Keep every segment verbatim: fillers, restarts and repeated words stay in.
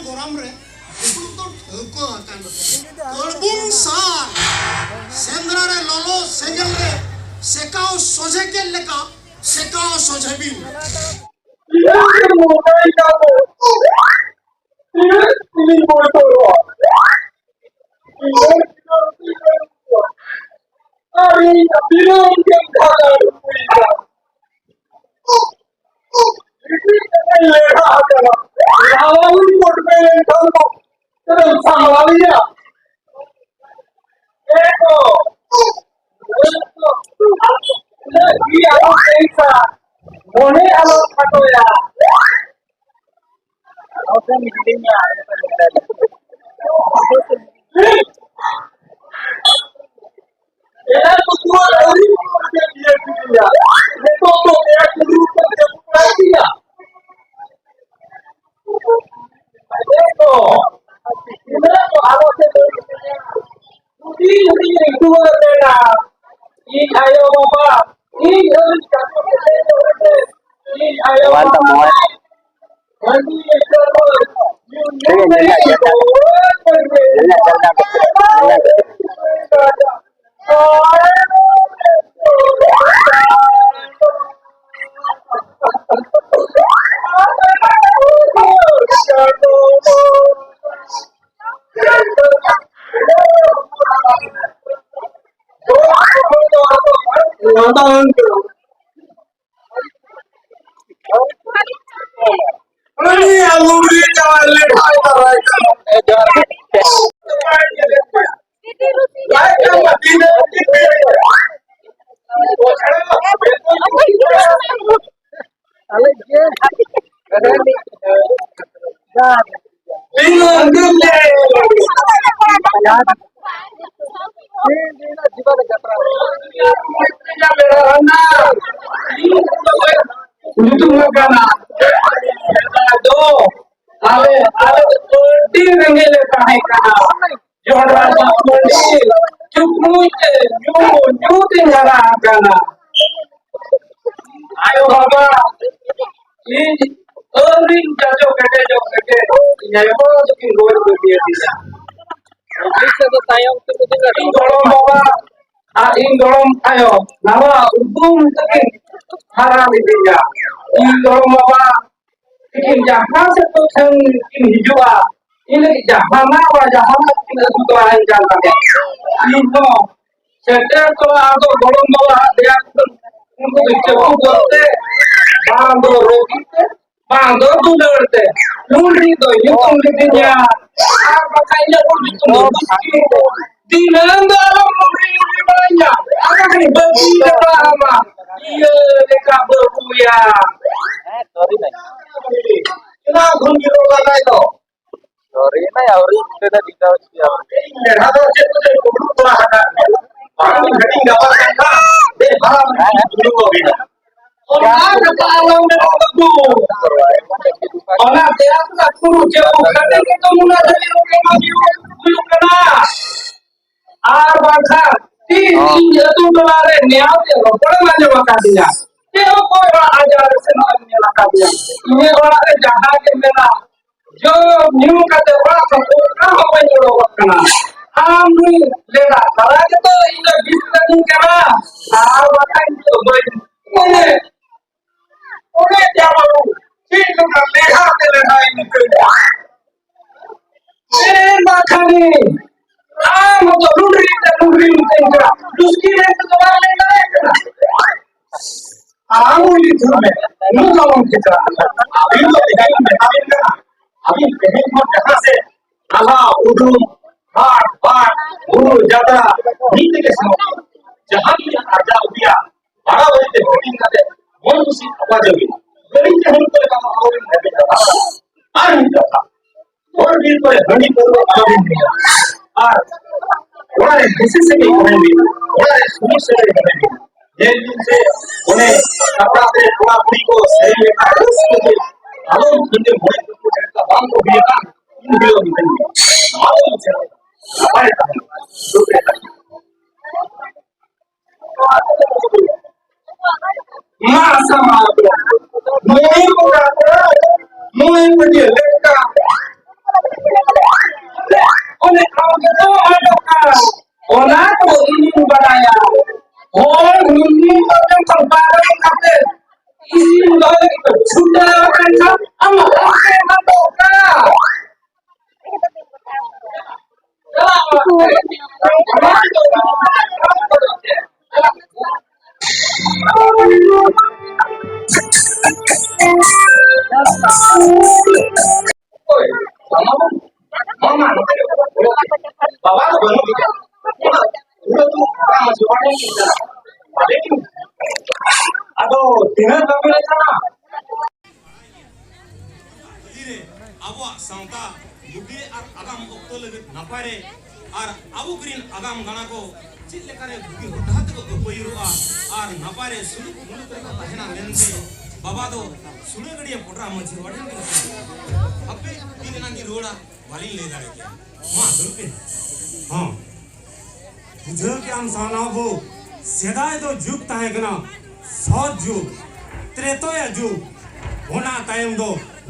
ᱜᱚᱨᱚᱢ ᱨᱮ ᱫᱩᱯᱲᱩᱵ ᱫᱚ ᱴᱷᱟᱹᱣᱠᱟᱹ ᱟᱠᱟᱱ ᱨᱮᱦᱚᱸ, ᱠᱟᱹᱲᱵᱩᱝ ᱥᱟᱨ ᱥᱮᱸᱫᱽᱨᱟ ᱨᱮ ᱞᱚᱞᱚ ᱥᱮᱸᱜᱮᱞ ᱨᱮ ᱥᱮᱠᱟᱣ ᱥᱚᱡᱷᱮ ᱠᱮᱫ ᱞᱮᱠᱟ ᱥᱮᱠᱟᱣ ᱥᱚᱡᱷᱮ ᱵᱤᱱ᱾ ᱛᱤᱱᱟᱹᱜ ᱜᱮ ᱢᱚᱱᱮᱭ ᱛᱟᱵᱚ, ᱛᱤᱱᱟᱹᱜ ᱜᱮ ᱵᱚᱛᱚᱨᱚᱜᱼᱟ, ᱛᱤᱱᱟᱹᱜ ᱜᱮ ᱵᱚᱛᱚᱨᱚᱜᱼᱟ᱾ ᱟᱨ ᱤᱧ ᱫᱤᱱᱟᱹᱢ ᱜᱮᱢ ᱵᱷᱟᱜᱟᱣ ᱦᱩᱭ ᱠᱟᱱᱟ᱾ ᱞᱮᱲᱦᱟ ᱟᱠᱟᱱᱟ᱾ ᱞᱟᱣᱟᱞᱤᱧ ᱠᱚᱴᱵᱮ ᱞᱮᱱᱠᱷᱟᱱ ᱫᱚ ᱪᱮᱫ ᱮᱢ ᱥᱟᱢᱵᱲᱟᱣ ᱞᱤᱧᱟ? ᱦᱮᱸ ᱛᱚ᱾ ᱦᱮᱸ ᱛᱚ᱾ ᱩᱱᱟᱹᱜ ᱜᱮ ᱟᱞᱚ ᱪᱮᱝᱥᱟ᱾ ᱢᱚᱱᱮ ᱟᱞᱚ ᱠᱷᱟᱴᱚᱭᱟ᱾ ᱟᱞᱚ ᱥᱮᱢ ᱦᱤᱲᱤᱧᱟ᱾ ᱮᱱᱟᱝ ᱫᱚ ᱯᱩᱨᱟᱹ ᱟᱹᱣᱨᱤ ᱯᱩᱨᱟᱹ ᱜᱮ ᱤᱭᱟᱹ ᱠᱮᱫᱮᱭᱟ᱾ ᱱᱤᱛᱚᱜ ᱫᱚ ᱮᱭᱟᱨ ᱠᱩᱞᱦᱤ ᱩᱛᱟᱹᱨ ᱜᱮ ᱯᱩᱨᱟᱹ ᱜᱮᱭᱟ᱾ ᱮᱱᱟᱝ ᱫᱚ ᱜᱤᱫᱽᱨᱟᱹ ᱠᱚ ᱟᱞᱚ ᱯᱮ ᱫᱟᱹᱲ ᱦᱚᱪᱚᱭᱟ᱾ ᱦᱩᱰᱤᱧ ᱦᱩᱰᱤᱧ ᱨᱮ ᱫᱩᱣᱟᱹᱨ ᱨᱮᱱᱟᱜ ᱤᱧ ᱟᱭᱳ ᱵᱟᱵᱟ, ᱤᱧ ᱟᱹᱣᱨᱤ ᱪᱟᱥᱚ ᱠᱮᱴᱮᱡ ᱧᱚᱜ ᱠᱟᱛᱮ, ᱤᱧ ᱟᱭᱳ ᱵᱟᱵᱟ ᱢᱟᱹᱡᱷᱤ ᱮ ᱪᱟᱞᱚ, ᱧᱩ ᱧᱩ ᱛᱮ ᱨᱩᱣᱟᱹᱲ ᱠᱟᱛᱮ ᱧᱩᱛᱩᱢ ᱠᱟᱱᱟ᱾ ᱫᱚ ᱟᱞᱮ, ᱟᱞᱮ ᱫᱚ ᱟᱹᱰᱤ ᱨᱮᱸᱜᱮᱡ ᱞᱮ ᱛᱟᱦᱮᱸ ᱠᱟᱱᱟ᱾ ᱡᱚᱱᱰᱨᱟ ᱫᱟᱜ ᱢᱟᱹᱰᱤ, ᱪᱩᱠᱲᱩᱡ ᱛᱮ ᱧᱩ, ᱧᱩ ᱛᱮᱧ ᱦᱟᱨᱟ ᱟᱠᱟᱱᱟ᱾ ᱟᱭᱳ ᱵᱟᱵᱟ, ᱤᱧ ᱟᱹᱣᱨᱤᱧ ᱪᱟᱪᱚ ᱠᱮᱴᱮᱡᱚᱜ ᱠᱮᱴᱮᱡ, ᱟᱭᱳ ᱫᱚᱠᱤᱱ ᱜᱚᱡ ᱜᱤᱰᱤᱭᱟᱫᱤᱧᱟ᱾ ᱯᱩᱞᱤᱥ ᱥᱮᱫ ᱫᱚ ᱛᱟᱭᱚᱢ ᱛᱮᱠᱚ ᱫᱟᱹᱲᱟ᱾ ᱤᱧ ᱜᱚᱲᱚᱢ ᱵᱟᱵᱟ ᱟᱨ ᱤᱧ ᱜᱚᱲᱚᱢ ᱟᱭᱳ ᱱᱟᱣᱟ ᱩᱫᱩᱢ ᱛᱮᱠᱤᱱ ᱦᱟᱨᱟ ᱞᱤᱫᱤᱧᱟ᱾ ᱤᱧ ᱜᱚᱲᱚᱢ ᱵᱟᱵᱟ ᱛᱤᱠᱤᱱ ᱡᱟᱦᱟᱸ ᱥᱮᱫ ᱠᱷᱚᱱ ᱠᱤᱱ ᱦᱤᱡᱩᱜᱼᱟ, ᱤᱧ ᱞᱟᱹᱜᱤᱫ ᱡᱟᱦᱟᱱᱟᱜ ᱵᱟ ᱡᱟᱦᱟᱱᱟᱜ ᱠᱤᱱ ᱟᱹᱜᱩ ᱛᱚᱨᱟᱭᱟᱹᱧ ᱠᱟᱱ ᱛᱟᱦᱮᱸᱫ᱾ ᱤᱧ ᱦᱚᱸ ᱥᱮᱴᱮᱨ ᱛᱚᱨᱟ ᱟᱫᱚ ᱜᱚᱲᱚᱢ ᱵᱟᱵᱟ ᱟᱜ ᱫᱮᱭᱟ ᱠᱷᱚᱱ ᱩᱱᱠᱩ ᱫᱚ ᱪᱟᱹᱯᱩ ᱜᱚᱫ ᱛᱮ, ᱵᱟᱝ ᱫᱚ ᱨᱚᱜᱤ ᱛᱮ, ᱵᱟᱝ ᱫᱚ ᱫᱩᱞᱟᱹᱲ ᱛᱮ, ᱞᱩᱸᱰᱤ ᱫᱚ ᱧᱩᱛᱩᱢ ᱞᱤᱫᱤᱧᱟ᱾ ᱟᱨ ᱵᱟᱠᱷᱟᱡ ᱤᱧᱟᱹᱜ ᱦᱚᱲ ᱧᱩᱛᱩᱢ ᱫᱚ ᱵᱩᱥᱠᱤ᱾ ᱫᱤᱱᱟᱹᱢ ᱫᱚ ᱟᱞᱚᱢ ᱞᱩᱸᱰᱤ ᱞᱩᱸᱰᱤ ᱵᱟᱲᱟᱧᱟ᱾ ᱟᱫᱚ ᱠᱷᱟᱹᱞᱤ ᱵᱟᱹᱜᱤ ᱞᱮ ᱵᱟᱲᱟ ᱟᱢᱟ᱾ ᱤᱭᱟᱹ ᱞᱮᱠᱟ ᱵᱟᱹᱵᱩᱭᱟ᱾ ᱦᱮᱸ, ᱥᱚᱨᱤ ᱱᱟᱭ᱾ ᱚᱱᱟ ᱠᱷᱚᱱ ᱜᱮ ᱨᱚᱲ ᱞᱟᱜᱟᱭ ᱫᱚ᱾ ᱥᱚᱨᱤ ᱱᱟᱭ, ᱟᱹᱣᱨᱤ ᱩᱴᱷᱟᱹ ᱫᱚ ᱴᱷᱤᱠᱟ ᱦᱚᱪᱚᱭᱟ᱾ ᱤᱧ ᱞᱮᱰᱷᱟ ᱫᱚ ᱪᱮᱫ ᱠᱚᱪᱚᱭ ᱠᱩᱢᱵᱽᱲᱩ ᱛᱚᱨᱟ ᱟᱠᱟᱫ ᱢᱮ᱾ ᱵᱟᱝ ᱦᱟᱹᱴᱤᱧ ᱜᱟᱯᱟ ᱠᱟᱛᱷᱟ᱾ ᱫᱮ ᱵᱟᱝ ᱦᱮᱸ, ᱦᱮᱸ᱾ ᱠᱩᱢᱵᱽᱲᱩ ᱠᱚ ᱵᱮᱱᱟ᱾ ᱚᱱᱟ ᱠᱟᱛᱷᱟ ᱟᱞᱚᱢ ᱢᱮᱱᱟ ᱵᱟᱹᱵᱩ᱾ ᱚᱱᱟ ᱛᱮᱭᱟᱨ ᱠᱟᱛᱷᱟ ᱠᱩᱲᱩ ᱪᱮᱫ ᱠᱚ ᱠᱷᱟᱹᱞᱤ ᱜᱮ ᱛᱚ ᱢᱩᱱᱟ ᱫᱷᱟᱹᱨᱤᱡ ᱨᱚᱲ ᱮᱢᱟ ᱦᱩᱭᱩᱜ ᱠᱟᱱᱟ᱾ ᱟᱨ ᱵᱟᱝᱠᱷᱟᱱ ᱛᱤᱥ ᱦᱚᱸ᱾ ᱤᱧ ᱟᱹᱛᱩ ᱴᱚᱞᱟ ᱨᱮ ᱱᱮᱭᱟᱣ ᱛᱮ ᱨᱚᱯᱚᱲᱮᱢ ᱟᱸᱡᱚᱢ ᱟᱠᱟᱫᱤᱧᱟ? ᱪᱮ ᱚᱠᱚᱭ ᱚᱲᱟᱜ ᱟᱡᱟᱨ ᱨᱮ ᱥᱮᱱᱚᱜ ᱮᱢ ᱧᱮᱞ ᱟᱠᱟᱫᱤᱧᱟ? ᱤᱧᱟᱹᱜ ᱚᱲᱟᱜ ᱨᱮ ᱡᱟᱦᱟᱸ ᱜᱮ ᱢᱮᱱᱟᱜ, ᱡᱚᱢ ᱧᱩ ᱠᱟᱛᱮ ᱚᱲᱟᱜ ᱠᱷᱚᱱ ᱚᱠᱟ ᱦᱚᱸ ᱵᱟᱹᱧ ᱚᱰᱚᱠᱚᱜ ᱠᱟᱱᱟ᱾ ᱟᱢ ᱱᱩᱭ ᱞᱮᱰᱟ ᱛᱟᱞᱟ ᱜᱮᱛᱚ ᱤᱧ ᱫᱚ ᱵᱤᱥ ᱠᱟᱹᱢᱤ ᱠᱟᱱᱟ᱾ ᱟᱨ ᱵᱟᱠᱷᱟᱱ ᱤᱧ ᱫᱚ ᱵᱟᱹᱧ ᱢᱚᱱᱮ ᱚᱱᱮ ᱡᱟ ᱵᱟᱹᱵᱩ, ᱪᱮᱫ ᱞᱮᱠᱟ ᱞᱮᱦᱟ ᱛᱮ ᱞᱮᱦᱟᱭ ᱱᱤᱠᱟᱹᱭᱟ? ᱮ ᱵᱟᱠᱷᱟᱱᱤ, ᱟᱢ ᱦᱚᱸᱛᱚ ᱞᱩᱰᱨᱤ ᱛᱮ ᱞᱩᱰᱨᱤ ᱢᱤᱛᱟᱹᱧ ᱠᱟᱱᱟ᱾ ᱞᱩᱥᱠᱤ ᱢᱮᱱ ᱛᱮᱫᱚ ᱵᱟᱢ ᱢᱮᱱ ᱫᱟᱲᱮᱭᱟᱜ ᱠᱟᱱᱟ᱾ ᱟᱢ ᱩᱱᱤ ᱫᱷᱩᱨ ᱢᱮ, ᱩᱱᱤ ᱫᱚ ᱵᱟᱢ ᱴᱷᱤᱠᱟ᱾ ᱟᱹᱵᱤᱱ ᱫᱚ ᱛᱮᱦᱮᱧ ᱢᱮᱛᱟ ᱵᱤᱱ ᱠᱟᱱᱟ, ᱟᱹᱵᱤᱱ ᱛᱮᱦᱮᱧ ᱠᱷᱚᱱ ᱡᱟᱦᱟᱸ ᱥᱮᱫ ᱟᱞᱟ ᱩᱰᱩᱝ, ᱦᱟᱴ, ᱵᱟᱴ, ᱵᱩᱨᱩ, ᱡᱟᱛᱨᱟ, ᱢᱤᱫ ᱛᱮᱜᱮ ᱥᱮᱱᱚᱜ ᱵᱤᱱ᱾ ᱡᱟᱦᱟᱸ ᱜᱮᱵᱤᱱ ᱟᱨᱡᱟᱣ ᱟᱹᱜᱩᱭᱟ, ᱵᱟᱲᱟ ᱵᱟᱹᱲᱤ ᱛᱮ ᱦᱟᱹᱴᱤᱧ ᱠᱟᱛᱮ ᱢᱚᱱ ᱠᱩᱥᱤ ᱟᱯᱟ ᱡᱚᱝ ᱵᱤᱱ᱾ ᱵᱟᱹᱲᱤᱡ ᱛᱮ ᱦᱩᱲᱩ ᱠᱚ ᱞᱮᱠᱟ ᱫᱚ ᱟᱞᱚᱵᱤᱱ ᱨᱮᱵᱮᱫ ᱫᱟᱲᱮᱭᱟᱜᱼᱟ᱾ ᱟᱨ ᱢᱤᱫ ᱠᱟᱛᱷᱟ, ᱦᱚᱲ ᱵᱤᱨ ᱠᱚᱨᱮ ᱦᱟᱺᱰᱤ ᱯᱟᱹᱣᱨᱟᱹ ᱟᱞᱚᱵᱤᱱ ᱧᱩᱭᱟ᱾ ᱟᱨ ᱚᱲᱟᱜ ᱨᱮ ᱦᱤᱸᱥᱤ ᱥᱟᱹᱜᱟᱹᱭ ᱫᱚᱦᱚᱭ ᱵᱤᱱ, ᱚᱲᱟᱜ ᱨᱮ ᱥᱩᱞᱩᱠ ᱥᱟᱹᱜᱟᱹᱭ ᱫᱚᱦᱚᱭ ᱵᱤᱱ᱾ ᱧᱮᱞ ᱵᱤᱱ ᱥᱮ, ᱚᱱᱮ ᱥᱟᱯᱲᱟᱣ ᱛᱮ ᱠᱚᱲᱟ ᱠᱩᱲᱤ ᱠᱚ ᱥᱮᱨᱮᱧ ᱞᱮᱠᱟ ᱨᱟᱹᱥᱠᱟᱹ ᱜᱮ, ᱟᱞᱚᱢ ᱠᱷᱟᱹᱞᱤ ᱢᱚᱬᱮ ᱛᱩᱨᱩᱭ ᱜᱷᱚᱱᱴᱟ ᱵᱟᱝ ᱠᱚ ᱦᱩᱭ ᱟᱠᱟᱱ, ᱩᱱ ᱦᱤᱞᱳᱜ ᱢᱤᱫᱴᱮᱱ ᱟᱞᱚᱢ ᱩᱪᱟᱹᱲᱟ᱾ ᱱᱟᱯᱟᱭ ᱛᱟᱦᱮᱱ ᱢᱟ, ᱥᱩᱠ ᱨᱮ ᱛᱟᱦᱮᱱ ᱢᱟ᱾ ᱢᱟ ᱥᱟᱢᱟ ᱫᱚ ᱱᱩᱭ ᱠᱚᱲᱟ ᱠᱚ, ᱱᱩᱭ ᱠᱚ ᱡᱮ ᱞᱮᱠᱟ ᱟᱫᱚ ᱛᱤᱱᱟᱹᱜ ᱠᱟᱹᱢᱤ ᱞᱮᱠᱟᱱᱟ? ᱟᱵᱚᱣᱟᱜ ᱥᱟᱶᱛᱟ ᱵᱩᱜᱤ ᱟᱨ ᱟᱜᱟᱢ ᱚᱠᱛᱚ ᱞᱟᱹᱜᱤᱫ ᱱᱟᱯᱟᱭ ᱨᱮ ᱟᱨ ᱟᱵᱚ ᱠᱚᱨᱮᱱ ᱟᱜᱟᱢ ᱜᱟᱬᱟ ᱠᱚ ᱪᱮᱫ ᱞᱮᱠᱟᱨᱮ ᱵᱩᱜᱤ ᱦᱚᱨ ᱰᱟᱦᱟᱨ ᱛᱮᱠᱚ ᱟᱹᱯᱟᱹᱭᱩᱨᱚᱜᱼᱟ ᱟᱨ ᱱᱟᱯᱟᱭ ᱨᱮ ᱥᱩᱞᱩᱠ ᱢᱩᱞᱩᱠ ᱨᱮᱠᱚ ᱛᱟᱦᱮᱱᱟ ᱢᱮᱱᱛᱮ ᱵᱟᱵᱟ ᱫᱚ ᱥᱩᱲᱟᱹᱜᱟᱹᱲᱤᱭᱟᱹ ᱯᱚᱴᱨᱟ ᱢᱟᱹᱡᱷᱤ ᱦᱚᱲ ᱴᱷᱮᱱ ᱠᱤᱱ ᱠᱩᱞᱤ ᱠᱮᱫᱟ᱾ ᱦᱟᱯᱮ, ᱛᱤᱱ ᱮᱱᱟᱝ ᱜᱮ ᱨᱩᱣᱟᱹᱲᱟ, ᱵᱟᱹᱞᱤᱧ ᱞᱟᱹᱭ ᱫᱟᱲᱮ ᱠᱮᱭᱟ᱾ ᱢᱟ, ᱫᱩᱲᱩᱵ ᱵᱤᱱ᱾ ᱦᱚᱸ᱾ ᱵᱩᱡᱷᱟᱹᱣ ᱠᱮᱜ ᱟᱢ ᱥᱟᱣᱱᱟ ᱵᱟᱹᱵᱩ, ᱥᱮᱫᱟᱭ ᱫᱚ ᱡᱩᱜᱽ ᱛᱟᱦᱮᱸ ᱠᱟᱱᱟ ᱥᱚᱛ ᱡᱩᱜᱽ, ᱛᱨᱮᱛᱚᱭᱟ ᱡᱩᱜᱽ, ᱚᱱᱟ ᱛᱟᱭᱚᱢ ᱫᱚ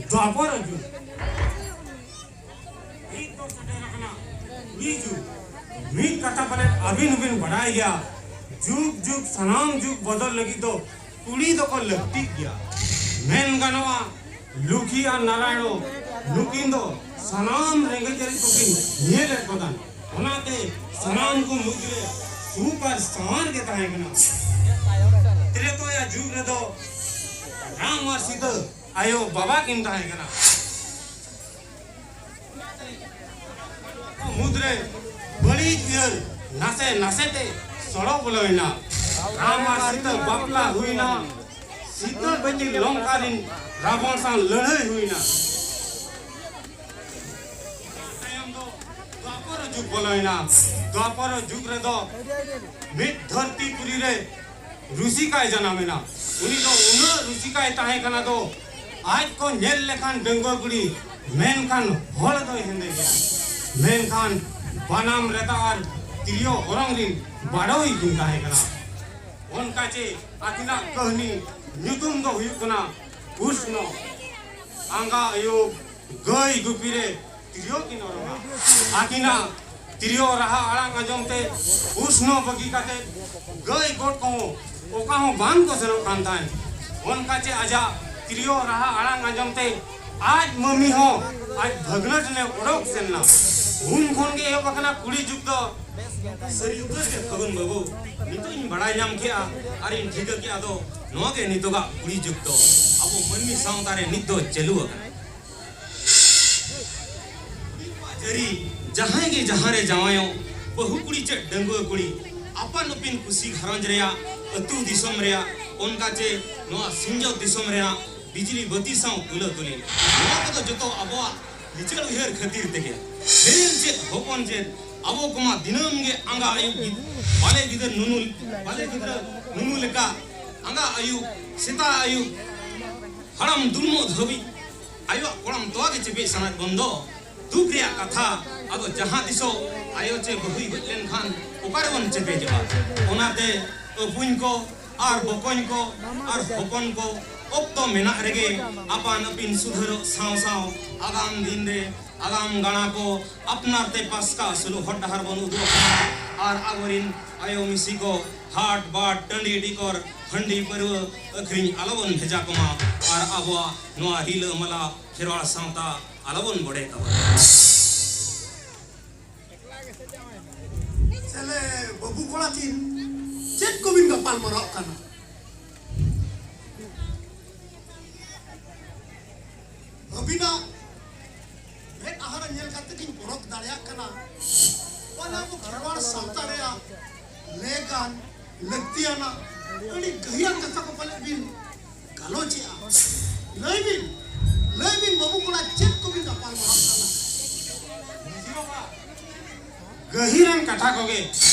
ᱫᱣᱟᱯᱚᱨ ᱡᱩᱜᱽ᱾ ᱱᱤᱛ ᱫᱚ ᱥᱮᱴᱮᱨ ᱟᱠᱟᱱᱟ ᱠᱩᱲᱤ ᱡᱩᱜᱽ᱾ ᱢᱤᱫ ᱠᱟᱛᱷᱟ ᱯᱟᱞᱮᱫ ᱟᱹᱵᱤᱱ ᱦᱚᱸᱵᱤᱱ ᱵᱟᱰᱟᱭ ᱜᱮᱭᱟ, ᱡᱩᱜᱽ ᱡᱩᱜᱽ ᱥᱟᱱᱟᱢ ᱡᱩᱜᱽ ᱵᱚᱫᱚᱞ ᱞᱟᱹᱜᱤᱫ ᱫᱚ ᱠᱩᱲᱤ ᱫᱚᱠᱚ ᱞᱟᱹᱠᱛᱤᱜ ᱜᱮᱭᱟ᱾ ᱢᱮᱱ ᱜᱟᱱᱚᱜᱼᱟ, ᱞᱩᱠᱷᱤ ᱟᱨ ᱱᱟᱨᱟᱭᱚᱬ ᱱᱩᱠᱤᱱ ᱫᱚ ᱥᱟᱱᱟᱢ ᱨᱮᱸᱜᱮᱡ ᱟᱹᱨᱤ ᱠᱚᱠᱤᱱ ᱧᱮᱞᱮᱫ ᱠᱚ ᱛᱟᱦᱮᱸ᱾ ᱚᱱᱟᱛᱮ ᱥᱟᱱᱟᱢ ᱠᱚ ᱢᱩᱫᱽᱨᱮ ᱥᱩᱠ ᱟᱨ ᱥᱟᱶᱟᱨ ᱜᱮ ᱛᱟᱦᱮᱸ ᱠᱟᱱᱟ᱾ ᱛᱨᱮᱛᱚᱭᱟ ᱡᱩᱜᱽ ᱨᱮᱫᱚ ᱨᱟᱢ ᱟᱨ ᱥᱤᱛᱟᱹ ᱟᱭᱳ ᱵᱟᱵᱟ ᱠᱤᱱ ᱛᱟᱦᱮᱸ ᱠᱟᱱᱟ᱾ ᱢᱩᱫᱽᱨᱮ ᱵᱟᱹᱲᱤᱡ ᱩᱭᱦᱟᱹᱨ ᱱᱟᱥᱮ ᱱᱟᱥᱮ ᱛᱮ ᱥᱚᱲᱚ ᱵᱚᱞᱚᱭᱮᱱᱟ᱾ ᱨᱟᱢ ᱟᱨ ᱥᱤᱛᱟᱹ ᱵᱟᱯᱞᱟ ᱦᱩᱭᱱᱟ᱾ ᱥᱤᱛᱟᱹ ᱵᱤᱴᱤ ᱞᱚᱝᱠᱟ ᱨᱤᱱ ᱨᱟᱵᱚᱱ ᱥᱟᱶ ᱞᱟᱹᱲᱦᱟᱹᱭ ᱦᱩᱭᱱᱟ᱾ ᱛᱟᱭᱚᱢ ᱫᱚ ᱫᱣᱟᱯᱚᱨ ᱡᱩᱜᱽ ᱵᱚᱞᱚᱭᱮᱱᱟ᱾ ᱫᱣᱟᱯᱚᱨ ᱡᱩᱜᱽ ᱨᱮᱫᱚ ᱢᱤᱫ ᱫᱷᱟᱹᱨᱛᱤ ᱯᱩᱨᱤ ᱨᱮ ᱨᱩᱥᱤᱠᱟᱭ ᱡᱟᱱᱟᱢᱮᱱᱟ᱾ ᱩᱱᱤ ᱫᱚ ᱩᱱᱟᱹᱜ ᱨᱩᱥᱤᱠᱟᱭ ᱛᱟᱦᱮᱸ ᱠᱟᱱᱟ ᱫᱚ, ᱟᱡ ᱠᱚ ᱧᱮᱞ ᱞᱮᱠᱷᱟᱱ ᱰᱟᱺᱜᱩᱣᱟᱹ ᱠᱩᱲᱤ, ᱢᱮᱱᱠᱷᱟᱱ ᱦᱚᱲ ᱫᱚᱭ ᱦᱮᱸᱫᱮ ᱜᱮᱭᱟ᱾ ᱢᱮᱱᱠᱷᱟᱱ ᱵᱟᱱᱟᱢ ᱨᱮᱛᱟ ᱟᱨ ᱛᱤᱨᱭᱳ ᱚᱨᱚᱝ ᱨᱤᱱ ᱵᱟᱰᱚᱭᱤᱡ ᱠᱤᱱ ᱛᱟᱦᱮᱸ ᱠᱟᱱᱟ᱾ ᱚᱱᱠᱟ ᱪᱮ ᱟᱹᱠᱤᱱᱟᱜ ᱠᱟᱹᱦᱱᱤ ᱧᱩᱛᱩᱢ ᱫᱚ ᱦᱩᱭᱩᱜ ᱠᱟᱱᱟ ᱩᱥᱱᱚ᱾ ᱟᱸᱜᱟ ᱟᱹᱭᱩᱵ ᱜᱟᱹᱭ ᱜᱩᱯᱤ ᱨᱮ ᱛᱤᱨᱭᱳ ᱠᱤᱱ ᱚᱨᱚᱝᱟ᱾ ᱟᱹᱠᱤᱱᱟᱜ ᱛᱤᱨᱭᱳ ᱨᱟᱦᱟ ᱟᱲᱟᱝ ᱟᱸᱡᱚᱢ ᱛᱮ ᱩᱥᱱᱚ ᱵᱟᱹᱜᱤ ᱠᱟᱛᱮ ᱜᱟᱹᱭ ᱜᱚᱴ ᱠᱚᱦᱚᱸ ᱚᱠᱟ ᱦᱚᱸ ᱵᱟᱝ ᱠᱚ ᱥᱮᱱᱚᱜ ᱠᱟᱱ ᱛᱟᱦᱮᱸᱫ᱾ ᱚᱱᱠᱟ ᱪᱮ ᱟᱡᱟᱜ ᱛᱤᱨᱭᱳ ᱨᱟᱦᱟ ᱟᱲᱟᱝ ᱟᱸᱡᱚᱢ ᱛᱮ ᱟᱡ ᱢᱟᱹᱢᱤ ᱦᱚᱸ ᱟᱡ ᱵᱷᱟᱹᱜᱽᱱᱟᱹ ᱴᱷᱮᱱᱮ ᱚᱰᱚᱠ ᱥᱮᱱ ᱮᱱᱟ᱾ ᱩᱱ ᱠᱷᱚᱱ ᱜᱮ ᱮᱦᱚᱵ ᱟᱠᱟᱱᱟ ᱠᱩᱲᱤ ᱡᱩᱜᱽ ᱫᱚ᱾ ᱥᱟᱹᱨᱤ ᱩᱛᱟᱹᱨ ᱜᱮ ᱯᱷᱟᱹᱜᱩᱱ ᱵᱟᱹᱵᱩ, ᱱᱤᱛᱚᱜ ᱤᱧ ᱵᱟᱲᱟᱭ ᱧᱟᱢ ᱠᱮᱜᱼᱟ ᱟᱨ ᱤᱧ ᱴᱷᱤᱠᱟᱹ ᱠᱮᱜᱼᱟ ᱫᱚ ᱱᱚᱣᱟ ᱜᱮ ᱱᱤᱛᱚᱜᱟᱜ ᱠᱩᱲᱤ ᱡᱩᱜᱽ ᱫᱚ᱾ ᱟᱵᱚ ᱢᱟᱹᱱᱢᱤ ᱥᱟᱶᱛᱟ ᱨᱮ ᱱᱤᱛ ᱫᱚ ᱪᱟᱹᱞᱩ ᱟᱠᱟᱱᱟ᱾ ᱡᱟᱹᱨᱤ, ᱡᱟᱦᱟᱸᱭ ᱜᱮ ᱡᱟᱦᱟᱸ ᱨᱮ ᱡᱟᱶᱟᱭᱚᱜ, ᱵᱟᱹᱦᱩ ᱠᱩᱲᱤ ᱪᱮᱫ ᱰᱟᱺᱜᱩᱣᱟᱹ ᱠᱩᱲᱤ, ᱟᱯᱟᱱ ᱟᱹᱯᱤᱱ ᱠᱩᱥᱤ ᱜᱷᱟᱨᱚᱸᱡᱽ ᱨᱮᱭᱟᱜ, ᱟᱹᱛᱩ ᱫᱤᱥᱚᱢ ᱨᱮᱭᱟᱜ, ᱚᱱᱠᱟ ᱪᱮ ᱱᱚᱣᱟ ᱥᱤᱧᱚᱛ ᱫᱤᱥᱚᱢ ᱨᱮᱭᱟᱜ ᱵᱤᱡᱽᱞᱤ ᱵᱟᱹᱛᱤ ᱥᱟᱶ ᱛᱩᱞᱟᱹ ᱛᱩᱞᱤ, ᱱᱚᱣᱟ ᱠᱚᱫᱚ ᱡᱚᱛᱚ ᱟᱵᱚᱣᱟᱜ ᱞᱤᱪᱟᱹᱲ ᱩᱭᱦᱟᱹᱨ ᱠᱷᱟᱹᱛᱤᱨ ᱛᱮᱜᱮ᱾ ᱥᱮᱨᱮᱧ ᱪᱮᱫ, ᱦᱚᱯᱚᱱ ᱪᱮᱫ, ᱟᱵᱚ ᱠᱚᱢᱟ ᱫᱤᱱᱟᱹᱢ ᱜᱮ ᱟᱸᱜᱟ ᱟᱹᱭᱩᱵ ᱜᱤᱫ-, ᱵᱟᱞᱮ ᱜᱤᱫᱟᱹᱨ ᱱᱩᱱᱩ, ᱵᱟᱞᱮ ᱜᱤᱫᱽᱨᱟᱹ ᱱᱩᱱᱩ ᱞᱮᱠᱟ ᱟᱸᱜᱟ ᱟᱹᱭᱩᱵ, ᱥᱮᱛᱟᱜ ᱟᱹᱭᱩᱵ, ᱦᱟᱲᱟᱢ ᱫᱩᱲᱩᱵᱚᱜ ᱫᱷᱟᱹᱵᱤᱡ ᱟᱭᱳᱣᱟᱜ ᱠᱚᱲᱟᱢ ᱛᱚᱣᱟ ᱜᱮ ᱪᱮᱯᱮᱡ ᱥᱟᱱᱟᱭᱮᱫ ᱵᱚᱱ ᱫᱚ᱾ ᱫᱩᱠ ᱨᱮᱭᱟᱜ ᱠᱟᱛᱷᱟ, ᱟᱫᱚ ᱡᱟᱦᱟᱸ ᱛᱤᱥᱚᱜ ᱟᱭᱳ ᱪᱮ ᱵᱟᱹᱦᱩᱭ ᱜᱚᱡ ᱞᱮᱱᱠᱷᱟᱱ ᱚᱠᱟ ᱨᱮᱵᱚᱱ ᱪᱮᱯᱮᱡᱚᱜᱼᱟ? ᱚᱱᱟᱛᱮ ᱟᱹᱯᱩᱧ ᱠᱚ ᱟᱨ ᱵᱚᱠᱚᱧ ᱠᱚ ᱟᱨ ᱦᱚᱯᱚᱱ ᱠᱚ, ᱚᱠᱛᱚ ᱢᱮᱱᱟᱜ ᱨᱮᱜᱮ ᱟᱯᱟᱱ ᱟᱹᱯᱤᱱ ᱥᱩᱫᱷᱟᱹᱨᱚᱜ ᱥᱟᱶ ᱥᱟᱶ ᱟᱜᱟᱢ ᱫᱤᱱ ᱨᱮ ᱟᱜᱟᱢ ᱜᱟᱬᱟ ᱠᱚ ᱟᱯᱱᱟᱨ ᱛᱮ ᱯᱟᱥᱠᱟ ᱥᱩᱞᱩ ᱦᱚᱨ ᱰᱟᱦᱟᱨ ᱵᱚᱱ ᱩᱫᱩᱜ ᱟᱠᱚᱢᱟ᱾ ᱟᱨ ᱟᱵᱚᱨᱤᱱ ᱟᱭᱳ ᱢᱤᱥᱤ ᱠᱚ ᱦᱟᱴ ᱵᱟᱴ ᱴᱟᱺᱰᱤ ᱴᱤᱠᱚᱨ ᱦᱟᱺᱰᱤ ᱯᱟᱹᱨᱣᱟᱹ ᱟᱹᱠᱷᱨᱤᱧ ᱟᱞᱚᱵᱚᱱ ᱵᱷᱮᱡᱟ ᱠᱚᱢᱟ᱾ ᱟᱨ ᱟᱵᱚᱣᱟᱜ ᱱᱚᱣᱟ ᱨᱤᱞᱟᱹᱢᱟᱞᱟ ᱠᱷᱮᱨᱣᱟᱲ ᱥᱟᱶᱛᱟ ᱟᱞᱚᱵᱚᱱ ᱵᱚᱰᱮ ᱛᱟᱵᱚᱱᱟ᱾ ᱪᱮᱞᱮ ᱵᱟᱹᱵᱩ ᱠᱚᱲᱟ ᱠᱤᱱ ᱪᱮᱫ ᱠᱚᱵᱤᱱ ᱜᱟᱯᱟᱞ ᱢᱟᱨᱟᱣ ᱠᱟᱱᱟ? ᱟᱹᱵᱤᱱᱟᱜ ᱢᱮᱫ ᱟᱦᱟᱨ ᱧᱮᱞ ᱠᱟᱛᱮ ᱜᱤᱧ ᱯᱚᱨᱚᱠ ᱫᱟᱲᱮᱭᱟᱜ ᱠᱟᱱᱟ᱾ ᱚᱱᱟ ᱟᱵᱚ ᱠᱷᱮᱨᱣᱟᱲ ᱥᱟᱶᱛᱟ ᱨᱮᱭᱟᱜ ᱞᱮᱠᱟᱱ, ᱞᱟᱹᱠᱛᱤᱭᱟᱱᱟᱜ, ᱟᱹᱰᱤ ᱜᱟᱹᱦᱤᱨᱟᱱ ᱠᱟᱛᱷᱟ ᱠᱚ ᱯᱟᱞᱮᱫ ᱵᱤᱱ ᱜᱟᱞᱚᱪᱮᱜᱼᱟ᱾ ᱞᱟᱹᱭ ᱵᱤᱱ, ᱞᱟᱹᱭ ᱵᱤᱱ ᱵᱟᱹᱵᱩ ᱠᱚᱲᱟ, ᱪᱮᱫ ᱠᱚᱵᱤᱱ ᱜᱟᱯᱟᱞ ᱢᱟᱨᱟᱣ ᱠᱟᱱᱟ? ᱜᱟᱹᱦᱤᱨᱟᱱ ᱠᱟᱛᱷᱟ ᱠᱚᱜᱮ᱾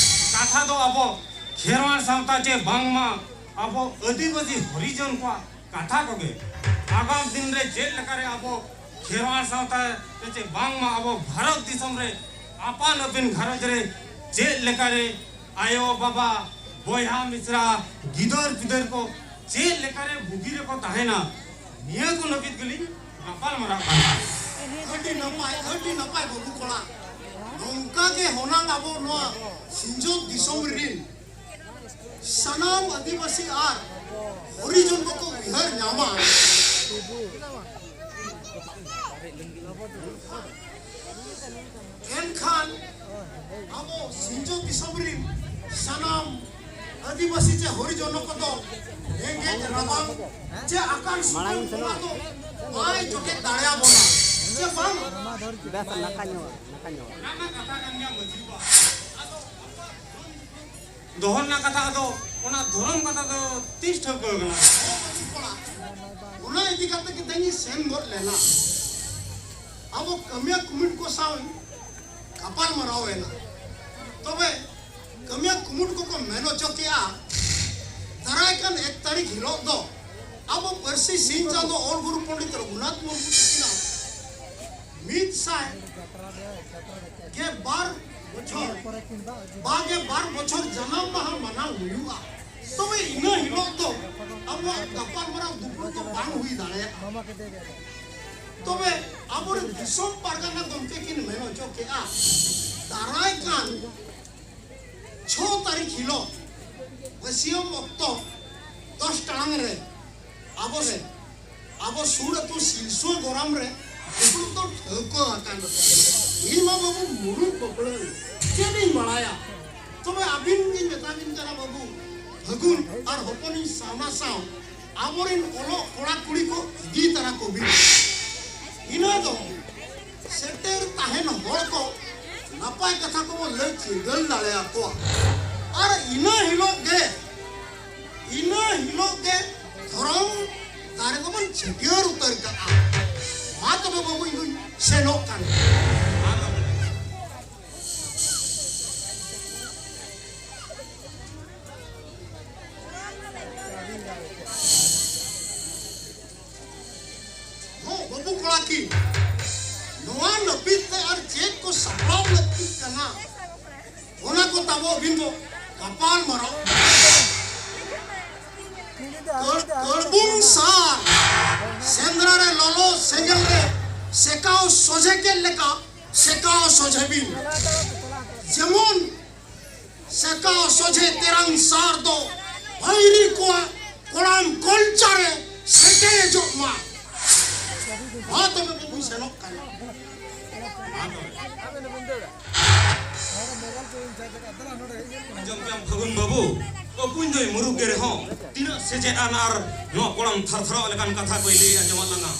ᱠᱟᱛᱷᱟ ᱫᱚ ᱟᱵᱚ ᱠᱷᱮᱨᱣᱟᱲ ᱥᱟᱶᱛᱟ ᱪᱮ ᱵᱟᱝᱢᱟ ᱟᱵᱚ ᱟᱹᱫᱤᱵᱟᱹᱥᱤ ᱦᱚᱨᱤᱡᱚᱱ ᱠᱚᱣᱟᱜ ᱠᱟᱛᱷᱟ ᱠᱚᱜᱮ᱾ ᱟᱜᱟᱢ ᱫᱤᱱ ᱨᱮ ᱪᱮᱫ ᱞᱮᱠᱟᱨᱮ ᱟᱵᱚ ᱠᱷᱮᱨᱣᱟᱲ ᱥᱟᱶᱛᱟ ᱨᱮ ᱪᱮ ᱵᱟᱝᱢᱟ ᱟᱵᱚ ᱵᱷᱟᱨᱚᱛ ᱫᱤᱥᱚᱢ ᱨᱮ ᱟᱯᱟᱱ ᱟᱹᱯᱤᱱ ᱜᱷᱟᱨᱚᱸᱡᱽ ᱨᱮ ᱪᱮᱫ ᱞᱮᱠᱟᱨᱮ ᱟᱭᱳ ᱵᱟᱵᱟ, ᱵᱚᱭᱦᱟ ᱢᱤᱥᱨᱟ, ᱜᱤᱫᱟᱹᱨ ᱯᱤᱫᱟᱹᱨ ᱠᱚ ᱪᱮᱫ ᱞᱮᱠᱟᱨᱮ ᱵᱩᱜᱤ ᱨᱮᱠᱚ ᱛᱟᱦᱮᱱᱟ, ᱱᱤᱭᱟᱹ ᱠᱚ ᱞᱟᱹᱜᱤᱫ ᱜᱮᱞᱤᱧ ᱜᱟᱯᱟᱞ ᱢᱟᱨᱟᱣ ᱠᱟᱱᱟ᱾ ᱟᱹᱰᱤ ᱱᱟᱯᱟᱭ, ᱟᱹᱰᱤ ᱱᱟᱯᱟᱭ ᱵᱟᱹᱵᱩ ᱠᱚᱲᱟ᱾ ᱱᱚᱝᱠᱟ ᱜᱮ ᱦᱩᱱᱟᱹᱝ ᱟᱵᱚ ᱱᱚᱣᱟ ᱥᱤᱧᱚᱛ ᱫᱤᱥᱚᱢ ᱨᱤᱱ ᱥᱟᱱᱟᱢ ᱟᱹᱫᱤᱵᱟᱹᱥᱤ ᱟᱨ ᱦᱚᱨᱤᱡᱚᱱ ᱠᱚᱠᱚ ᱩᱭᱦᱟᱹᱨ ᱧᱟᱢᱟ᱾ ᱮᱱᱠᱷᱟᱱ ᱟᱵᱚ ᱥᱤᱧᱚᱛ ᱫᱤᱥᱚᱢ ᱨᱤᱱ ᱥᱟᱱᱟᱢ ᱟᱹᱫᱤᱵᱟᱹᱥᱤ ᱪᱮ ᱦᱚᱨᱤᱡᱚᱱ ᱠᱚᱫᱚ ᱨᱮᱸᱜᱮᱡ ᱨᱟᱵᱟᱝ ᱪᱮ ᱟᱠᱟᱞ ᱥᱤᱛᱩᱝ ᱚᱱᱟ ᱫᱚ ᱵᱟᱭ ᱡᱚᱴᱮᱫ ᱫᱟᱲᱮᱭᱟᱵᱚᱱᱟ ᱪᱮ ᱵᱟᱝ? ᱵᱮᱥ, ᱱᱟᱠᱟ ᱧᱚᱜ, ᱱᱟᱠᱟ ᱧᱚᱜ᱾ ᱚᱱᱟ ᱢᱟ ᱠᱟᱛᱷᱟ ᱠᱟᱱ ᱜᱮᱭᱟ ᱢᱟᱹᱡᱷᱤ ᱵᱟᱵᱟ᱾ ᱟᱫᱚ ᱟᱵᱚᱣᱟᱜ ᱫᱷᱚᱨᱚᱢ ᱫᱤᱥᱚᱢ ᱫᱚᱦᱚ ᱨᱮᱱᱟᱜ ᱠᱟᱛᱷᱟ, ᱟᱫᱚ ᱚᱱᱟ ᱫᱷᱚᱨᱚᱢ ᱠᱟᱛᱷᱟ ᱫᱚ ᱛᱤᱥ ᱴᱷᱟᱹᱣᱠᱟᱹ ᱠᱟᱱᱟ? ᱚᱱᱟ ᱤᱫᱤ ᱠᱟᱛᱮ ᱜᱮ ᱛᱮᱦᱮᱧ ᱥᱮᱱ ᱜᱚᱫ ᱞᱮᱱᱟ᱾ ᱟᱵᱚ ᱠᱟᱹᱢᱤᱭᱟᱹ ᱠᱩᱢᱩᱴ ᱠᱚ ᱥᱟᱶ ᱜᱟᱯᱟᱞ ᱢᱟᱨᱟᱣ ᱮᱱᱟ᱾ ᱛᱚᱵᱮ ᱠᱟᱹᱢᱤᱭᱟᱹ ᱠᱩᱢᱩᱴ ᱠᱚᱠᱚ ᱢᱮᱱ ᱦᱚᱪᱚ ᱠᱮᱜᱼᱟ, ᱫᱟᱨᱟᱭ ᱠᱟᱱ ᱮᱠ ᱛᱟᱹᱨᱤᱠᱷ ᱦᱤᱞᱳᱜ ᱫᱚ ᱟᱵᱚ ᱯᱟᱹᱨᱥᱤ ᱥᱤᱧ ᱪᱟᱸᱫᱚ ᱚᱞ ᱜᱩᱨᱩ ᱯᱚᱱᱰᱤᱛ ᱨᱚᱜᱷᱩᱱᱟᱛᱷ ᱢᱩᱨᱢᱩ ᱛᱟᱹᱠᱤᱱᱟᱜ ᱢᱤᱫ ᱥᱟᱭ ᱜᱮ ᱵᱟᱨ ᱵᱚᱪᱷᱚᱨ, ᱵᱟᱜᱮ ᱵᱟᱨ ᱵᱚᱪᱷᱚᱨ ᱡᱟᱱᱟᱢ ᱢᱟᱦᱟ ᱢᱟᱱᱟᱣ ᱦᱩᱭᱩᱜᱼᱟ᱾ ᱛᱚᱵᱮ ᱤᱱᱟᱹ ᱦᱤᱞᱳᱜ ᱫᱚ ᱟᱵᱚᱣᱟᱜ ᱜᱟᱯᱟᱞᱢᱟᱨᱟᱣ ᱫᱩᱯᱲᱩᱵ ᱫᱚ ᱵᱟᱝ ᱦᱩᱭ ᱫᱟᱲᱮᱭᱟᱜᱼᱟ᱾ ᱛᱚᱵᱮ ᱟᱵᱚᱨᱮᱱ ᱫᱤᱥᱚᱢ ᱯᱟᱨᱜᱟᱱᱟ ᱜᱚᱢᱠᱮ ᱠᱤᱱ ᱢᱮᱱ ᱦᱚᱪᱚ ᱠᱮᱜᱼᱟ, ᱫᱟᱨᱟᱭ ᱠᱟᱱ ᱪᱷᱚ ᱛᱟᱹᱨᱤᱠᱷ ᱦᱤᱞᱳᱜ ᱵᱟᱹᱥᱭᱟᱹᱢ ᱚᱠᱛᱚ ᱫᱚᱥ ᱴᱟᱲᱟᱝ ᱨᱮ ᱟᱵᱚ ᱨᱮ, ᱟᱵᱚ ᱥᱩᱨ ᱟᱹᱛᱩ ᱥᱤᱞᱥᱩ ᱜᱚᱨᱟᱢ ᱨᱮ ᱫᱩᱯᱲᱩᱵ ᱫᱚ ᱴᱷᱟᱹᱣᱠᱟᱹ ᱟᱠᱟᱱ᱾ ᱤᱧ ᱢᱟ ᱵᱟᱹᱵᱩ ᱢᱩᱨᱩᱫ ᱵᱟᱯᱞᱟᱹ, ᱪᱮᱫ ᱤᱧ ᱵᱟᱲᱟᱭᱟ? ᱛᱚᱵᱮ ᱟᱹᱵᱤᱱ ᱜᱤᱧ ᱢᱮᱛᱟ ᱵᱤᱱ ᱠᱟᱱᱟ ᱵᱟᱹᱵᱩ, ᱯᱷᱟᱹᱜᱩᱱ ᱟᱨ ᱦᱚᱯᱚᱱᱤᱧ ᱥᱟᱣᱱᱟ ᱥᱟᱶ ᱟᱵᱚᱨᱮᱱ ᱚᱞᱚᱜ ᱠᱚᱲᱟ ᱠᱩᱲᱤ ᱠᱚ ᱤᱫᱤ ᱛᱟᱨᱟ ᱠᱚᱵᱤᱱ᱾ ᱤᱱᱟᱹ ᱫᱚ ᱥᱮᱴᱮᱨ ᱛᱟᱦᱮᱱ ᱦᱚᱲ ᱠᱚ ᱱᱟᱯᱟᱭ ᱠᱟᱛᱷᱟ ᱠᱚᱵᱚ ᱞᱟᱹᱭ ᱪᱤᱨᱜᱟᱹᱞ ᱫᱟᱲᱮᱭᱟᱠᱚᱣᱟ᱾ ᱟᱨ ᱤᱱᱟᱹ ᱦᱤᱞᱳᱜ ᱜᱮ, ᱤᱱᱟᱹ ᱦᱤᱞᱳᱜ ᱜᱮ ᱫᱷᱚᱨᱚᱢ ᱫᱟᱨᱮ ᱫᱚᱵᱚᱱ ᱪᱷᱟᱹᱴᱭᱟᱹᱨ ᱩᱛᱟᱹᱨ ᱠᱟᱜᱼᱟ᱾ ᱢᱟ ᱛᱚᱵᱮ ᱵᱟᱹᱵᱩ, ᱤᱧ ᱫᱩᱧ ᱥᱮᱱᱚᱜ ᱠᱟᱱᱟ᱾ ᱦᱚᱸ, ᱵᱟᱹᱵᱩ ᱠᱚᱲᱟ ᱠᱤᱱ, ᱱᱚᱣᱟ ᱱᱟᱹᱯᱤᱛ ᱛᱮ ᱟᱨ ᱪᱮᱫ ᱠᱚ ᱥᱟᱯᱲᱟᱣ ᱞᱟᱹᱠᱛᱤᱜ ᱠᱟᱱᱟ, ᱚᱱᱟ ᱠᱚ ᱛᱟᱵᱚ ᱟᱹᱵᱤᱱ ᱫᱚ ᱜᱟᱯᱟᱞ ᱢᱟᱨᱟᱣ᱾ ᱠᱟᱹᱲ-, ᱠᱟᱹᱲᱵᱩᱝ ᱥᱟᱨ ᱥᱮᱸᱫᱽᱨᱟ ᱨᱮ ᱞᱚᱞᱚ ᱥᱮᱸᱜᱮᱞ ᱨᱮ ᱥᱮᱠᱟᱣ ᱥᱚᱡᱷᱮ ᱠᱮᱫ ᱞᱮᱠᱟ ᱥᱮᱠᱟᱣ ᱥᱚᱡᱷᱮ ᱵᱤᱱ᱾ ᱡᱮᱢᱚᱱ ᱥᱮᱠᱟᱣ ᱥᱚᱡᱷᱮ ᱛᱮᱨᱟᱝ ᱥᱟᱨ ᱫᱚ ᱵᱷᱟᱹᱭᱨᱤ ᱠᱚᱣᱟᱜ ᱠᱚᱲᱟᱢ ᱠᱚᱞᱪᱟ ᱨᱮ ᱥᱮᱴᱮᱨᱚᱜ ᱢᱟ᱾ ᱢᱟ ᱛᱚᱵᱮ ᱵᱟᱹᱵᱩᱧ ᱥᱮᱱᱚᱜ ᱠᱟᱱᱟ᱾ ᱟᱸᱡᱚᱢ ᱠᱮᱫᱟᱢ ᱯᱷᱟᱹᱜᱩᱱ ᱵᱟᱹᱵᱩ, ᱵᱟᱹᱵᱩᱧ ᱫᱚᱭ ᱢᱩᱨᱩᱠ ᱜᱮ ᱨᱮᱦᱚᱸ, ᱛᱤᱱᱟᱹᱜ ᱥᱮᱪᱮᱫ ᱟᱱ ᱟᱨ ᱱᱚᱣᱟ ᱠᱚᱲᱟᱢ ᱛᱷᱟᱨᱛᱷᱟᱨᱟᱣ ᱞᱮᱠᱟᱱ ᱠᱟᱛᱷᱟ ᱠᱚᱭ ᱞᱟᱹᱭ ᱟᱸᱡᱚᱢᱟᱫ ᱞᱟᱝᱟ᱾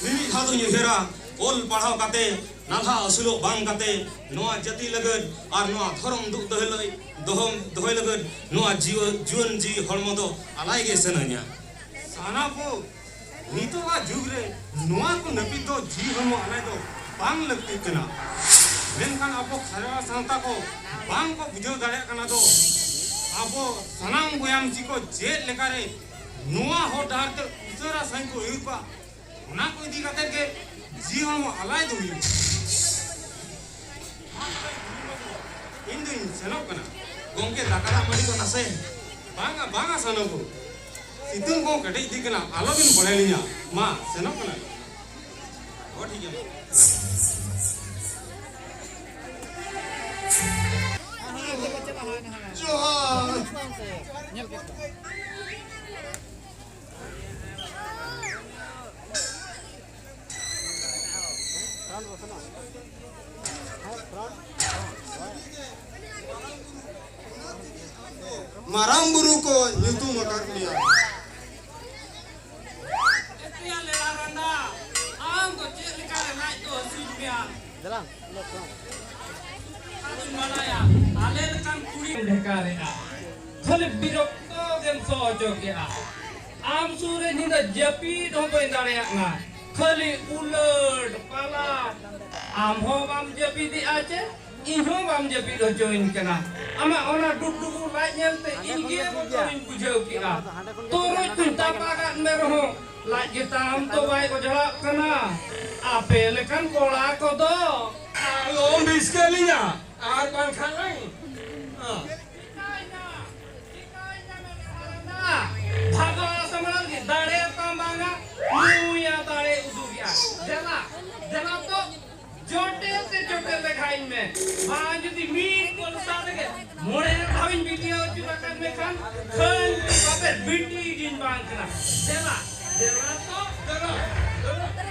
ᱢᱤᱢᱤᱫ ᱫᱷᱟᱣ ᱫᱚᱧ ᱩᱭᱦᱟᱹᱨᱟ, ᱚᱞ ᱯᱟᱲᱦᱟᱣ ᱠᱟᱛᱮ ᱱᱟᱞᱦᱟ ᱟᱹᱥᱩᱞᱚᱜ ᱵᱟᱝ ᱠᱟᱛᱮ ᱱᱚᱣᱟ ᱡᱟᱹᱛᱤ ᱞᱟᱹᱜᱤᱫ ᱟᱨ ᱱᱚᱣᱟ ᱫᱷᱚᱨᱚᱢ ᱫᱩᱜ ᱫᱚᱦᱚ ᱞᱟᱹᱜᱤᱫ, ᱫᱚᱦᱚ, ᱫᱚᱦᱚᱭ ᱞᱟᱹᱜᱤᱫ ᱱᱚᱣᱟ ᱡᱤᱣᱟᱹ-, ᱡᱩᱣᱟᱹᱱ ᱡᱤᱣᱤ ᱦᱚᱲᱢᱚ ᱫᱚ ᱟᱞᱟᱭ ᱜᱮ ᱥᱟᱱᱟᱧᱟ᱾ ᱥᱟᱱᱟ ᱠᱚ ᱱᱤᱛᱚᱜᱟᱜ ᱡᱩᱜᱽ ᱨᱮ ᱱᱚᱣᱟ ᱠᱚ ᱱᱟᱹᱯᱤᱛ ᱫᱚ ᱡᱤᱣᱤ ᱦᱚᱲᱢᱚ ᱟᱞᱟᱭ ᱫᱚ ᱵᱟᱝ ᱞᱟᱹᱠᱛᱤᱜ ᱠᱟᱱᱟ᱾ ᱢᱮᱱᱠᱷᱟᱱ ᱟᱵᱚ ᱠᱷᱟᱨᱣᱟ ᱥᱟᱶᱛᱟ ᱠᱚ ᱵᱟᱝ ᱠᱚ ᱵᱩᱡᱷᱟᱹᱣ ᱫᱟᱲᱮᱭᱟᱜ ᱠᱟᱱᱟ ᱫᱚ ᱟᱵᱚ ᱥᱟᱱᱟᱢ ᱵᱚᱭᱟᱢ ᱡᱤ ᱠᱚ ᱪᱮᱫ ᱞᱮᱠᱟᱨᱮ ᱱᱚᱣᱟ ᱦᱚᱨ ᱰᱟᱦᱟᱨ ᱛᱮ ᱩᱥᱟᱹᱨᱟ ᱥᱟᱺᱦᱤᱡ ᱠᱚ ᱟᱹᱭᱩᱨ ᱠᱚᱣᱟ, ᱚᱱᱟ ᱠᱚ ᱤᱫᱤ ᱠᱟᱛᱮ ᱜᱮ ᱡᱤᱣᱤ ᱦᱚᱲᱢᱚ ᱟᱞᱟᱭ ᱫᱚ ᱦᱩᱭᱩᱜᱼᱟ᱾ ᱤᱧ ᱫᱩᱧ ᱥᱮᱱᱚᱜ ᱠᱟᱱᱟ᱾ ᱜᱚᱢᱠᱮ, ᱫᱟᱠᱟ ᱫᱟᱜ ᱢᱟᱹᱰᱤ ᱠᱚ ᱱᱟᱥᱮ᱾ ᱵᱟᱝᱟ, ᱵᱟᱝᱟ, ᱥᱟᱱᱚ ᱠᱚ᱾ ᱥᱤᱛᱩᱝ ᱠᱚ ᱠᱟᱹᱴᱤᱡ ᱤᱫᱤᱜ ᱠᱟᱱᱟ, ᱟᱞᱚᱵᱤᱱ ᱵᱚᱲᱦᱮ ᱞᱤᱧᱟ᱾ ᱢᱟ, ᱥᱮᱱᱚᱜ ᱠᱟᱱᱟ᱾ ᱦᱚᱸ, ᱴᱷᱤᱠ ᱜᱮᱭᱟ, ᱢᱟ᱾ ᱡᱚᱦᱟᱨ᱾ ᱢᱟᱨᱟᱝ ᱵᱩᱨᱩ ᱠᱚ ᱧᱩᱛᱩᱢ ᱟᱠᱟᱫ ᱢᱮᱭᱟ᱾ ᱮᱛᱮᱭᱟ ᱞᱮᱲᱟ ᱨᱟᱸᱰᱟ, ᱟᱢ ᱫᱚ ᱪᱮᱫ ᱞᱮᱠᱟ ᱨᱮ ᱞᱟᱡ ᱫᱚ ᱦᱟᱹᱥᱩᱭᱮᱫ ᱢᱮᱭᱟ? ᱟᱫᱚᱧ ᱵᱟᱲᱟᱭᱟ, ᱟᱞᱮ ᱞᱮᱠᱟᱱ ᱠᱩᱲᱤᱢ ᱵᱷᱮᱠᱟᱨᱮᱜᱼᱟ᱾ ᱠᱷᱟᱹᱞᱤ ᱵᱤᱨᱚᱠᱛᱚ ᱜᱮᱢ ᱥᱚ ᱦᱚᱪᱚ ᱠᱮᱜᱼᱟ᱾ ᱟᱢ ᱥᱩᱨ ᱨᱮ ᱧᱤᱫᱟᱹ ᱡᱟᱹᱯᱤᱫ ᱦᱚᱸ ᱵᱟᱹᱧ ᱫᱟᱲᱮᱭᱟᱜ ᱠᱟᱱᱟ᱾ ᱠᱷᱟᱹᱞᱤ ᱩᱞᱟᱹᱴ ᱯᱟᱞᱟᱴ᱾ ᱟᱢ ᱦᱚᱸ ᱵᱟᱢ ᱡᱟᱹᱯᱤᱫᱮᱜᱼᱟ ᱪᱮ? ᱤᱧ ᱦᱚᱸ ᱵᱟᱢ ᱡᱟᱹᱯᱤᱫ ᱦᱚᱪᱚᱧ ᱠᱟᱱᱟ᱾ ᱟᱢᱟᱜ ᱚᱱᱟ ᱰᱩᱵᱰᱩᱵᱩ ᱞᱟᱡ ᱧᱮᱞᱛᱮ ᱤᱧ ᱜᱮ ᱵᱚᱛᱚᱨᱤᱧ ᱵᱩᱡᱷᱟᱹᱣ ᱠᱮᱜᱼᱟ᱾ ᱛᱚᱨᱚᱡ ᱠᱚᱧ ᱛᱟᱯᱟ ᱠᱟᱫ ᱢᱮ ᱨᱮᱦᱚᱸ ᱞᱟᱡ ᱜᱮᱛᱟᱢ ᱛᱚ ᱵᱟᱭ ᱚᱡᱷᱲᱟᱜ ᱠᱟᱱᱟ᱾ ᱟᱯᱮ ᱞᱮᱠᱟᱱ ᱠᱚᱲᱟ ᱠᱚᱫᱚ ᱟᱞᱚᱢ ᱦᱤᱥᱠᱟᱹ ᱞᱤᱧᱟ, ᱟᱨ ᱵᱟᱝᱠᱷᱟᱱ ᱵᱷᱟᱜᱟᱣ ᱥᱟᱢᱲᱟᱣ ᱜᱮ ᱫᱟᱲᱮ ᱛᱟᱢ ᱵᱟᱝᱟ, ᱱᱩᱭᱟ ᱫᱟᱲᱮ ᱩᱫᱩᱜᱮᱜᱼᱟ᱾ ᱫᱮᱞᱟ, ᱫᱮᱞᱟ ᱛᱚ, ᱡᱚᱴᱮᱞ ᱛᱮ ᱡᱚᱴᱮᱞ ᱞᱮᱠᱷᱟᱧ ᱢᱮ᱾ ᱵᱟᱝ ᱡᱩᱫᱤ ᱢᱤᱫ ᱯᱚᱞᱥᱟ ᱨᱮᱜᱮ ᱢᱚᱬᱮ ᱫᱷᱟᱣᱤᱧ ᱵᱤᱴᱤᱭᱟᱹᱣ ᱟᱹᱪᱩᱨ ᱟᱠᱟᱫ ᱢᱮᱠᱷᱟᱱ, ᱠᱷᱟᱹᱞᱤ ᱵᱟᱯᱮ ᱵᱤᱴᱤ ᱜᱤᱧ ᱵᱟᱝ ᱠᱟᱱᱟ᱾ ᱫᱮᱞᱟ, ᱫᱮᱞᱟ ᱛᱚ, ᱫᱮᱞᱟ, ᱫᱮᱞᱟ᱾